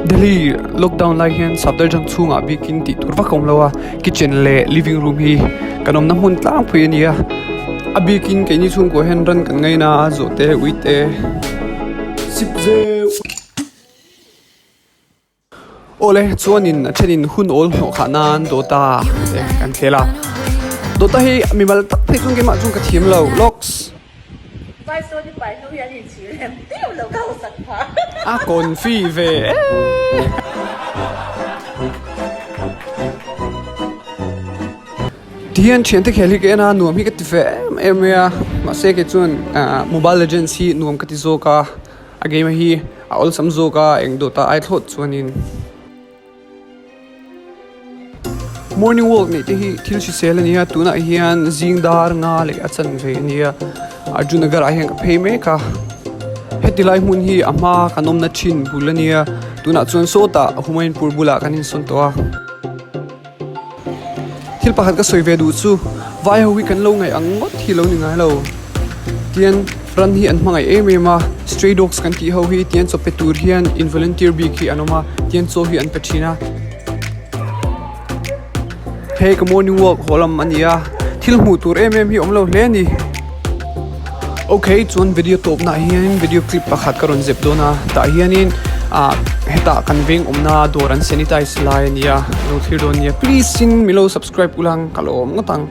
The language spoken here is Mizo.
Delhi lockdown lai hian Safdarjung chhungah bikin tih tur vak a awm lo a, kitchen leh living room hi kan awmna hmun tlangpui a ni a, a bikin keini chhungkuah hian ran kan ngaina a zawhte uite sip zeuh. Awle chuanin a thenin hun awl hnawh khah nan Dota te kan khel a, Dota hi mimal tak phei chuan keimah chuan ka thiam lo lawks. A confi ve e. Tihian thiante khel hi ka en a nuam hi ka ti ve em em mai a mahse kei chuan Mobile Legends hi nuam ka ti zawk a. A game hi a awlsam zawk a eng dawt a ai thlawt chuanin morning walk neih te hi thil hrisel a ni a tunah hian zing dar nga leh a chanve a ni a Arjunagar ah hian ka phei mek a heti lai hmun hi a hma kan awmna thin bul a nia tunah chuan sawtah Humayunpur bulah kan insawn tawh a. Thil pakhat ka sawi ve duh chu vai ho hi kan lo ngaih ang ngawt hi lo ni ngai lo. Tian ran hi an hmangaih em em a, stray dogs kan tih ho hi tian chaw pe tur hian in volunteer bik hi an awm a, tian chaw hi an pe thin a. Hei ka morning walk haw lam a ni a, thil hmuh tur em em hi awm lo hle a ni. Ok chuan video tawp nah hianin video clip pakhat ka rawn zep dawn a tah hianin ah hetah kan veng awmna dawr an sanitize lai a nia lo thlir dawn nia please in milo subscribe ulang ka lo awm ngawt ang.